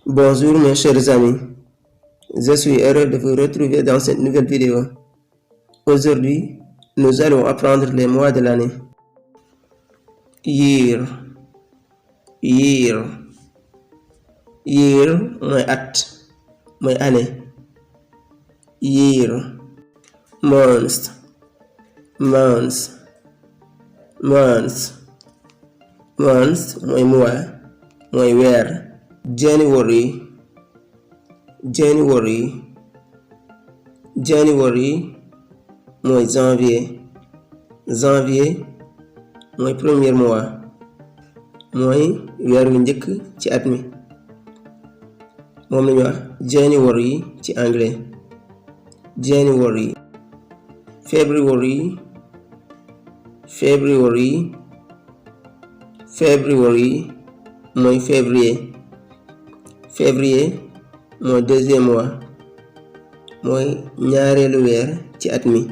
Bonjour mes chers amis, je suis heureux de vous retrouver dans cette nouvelle vidéo. Aujourd'hui, nous allons apprendre les mois de l'année. Year, year, year mooy at, mooy année. Year, month, month, month, month mooy mois, mooy weer. January, January, January mooy janvier, janvier mooy premier mois, mooy weer wu njëkk ci at mi, moom lañu wax January ci anglais. January. February, February, February mooy février, février mooy deuxième mois, mooy ñaareelu weer ci at mi,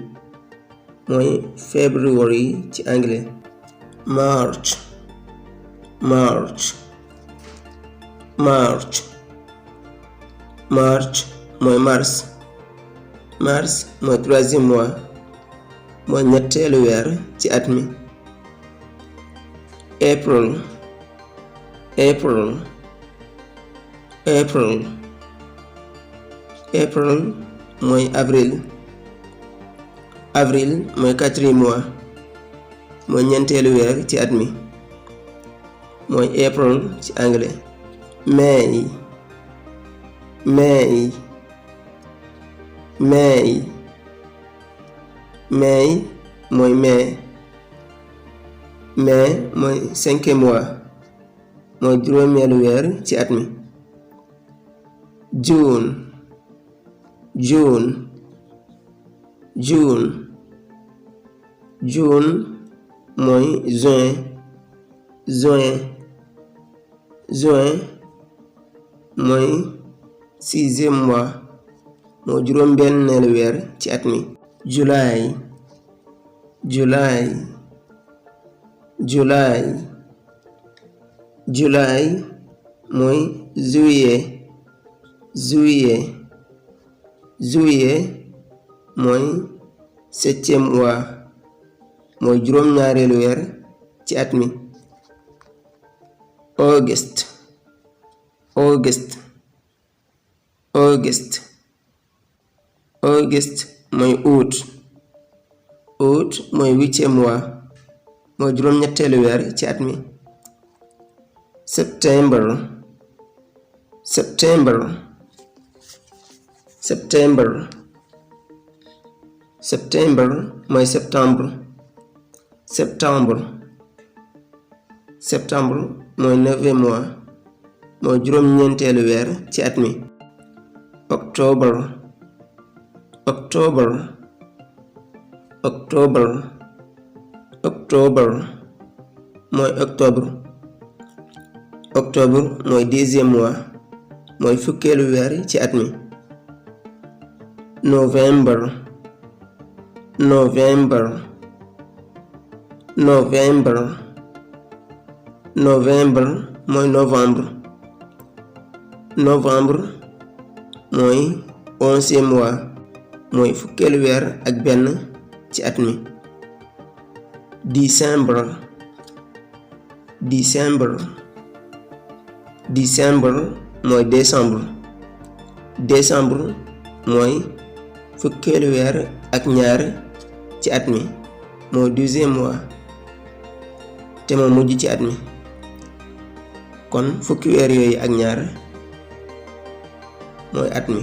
mooy February ci anglais. March, March, March, March mooy mars, mars mooy troisième mois, mooy ñetteelu weer ci at mi. April, April, April, April mooy avril, avril mooy quatrième mois, mooy ñeenteelu weer ci at mi, mooy April ci anglais. May, May, May, May mooy mai, mai mooy cinquième mois, mooy juróomeelu weer ci at mi. June, June, June, June mooy juin, juin, juin mooy sixième mois, moo juróom-benneelu weer ci at mi. July, July, July, July mooy juillet, juillet, juillet mooy septième mois, mooy juróom-ñaareelu weer ci at mi. August, August, August, August mooy août, août mooy huitième mois, mooy juróom-ñetteelu weer ci at mi. September, September, September, September mooy septembre, septembre, septembre mooy neuvième mois, mooy juróom-ñeenteelu weer ci at mi. October, October, October, October mooy octobre, octobre mooy dixième mois, mooy fukkeelu weer ci at mi. November, November, November, November mooy novembre, novembre mooy onzième mois, mooy fukkeelu weer ak benn ci at mi. December, December, December mooy décembre, décembre mooy fukkeelu weer ak ñaar ci at mi, moo douzième mois te moo mujj ci at mi. kon fukki weer yooyu ak ñaar mooy at mi.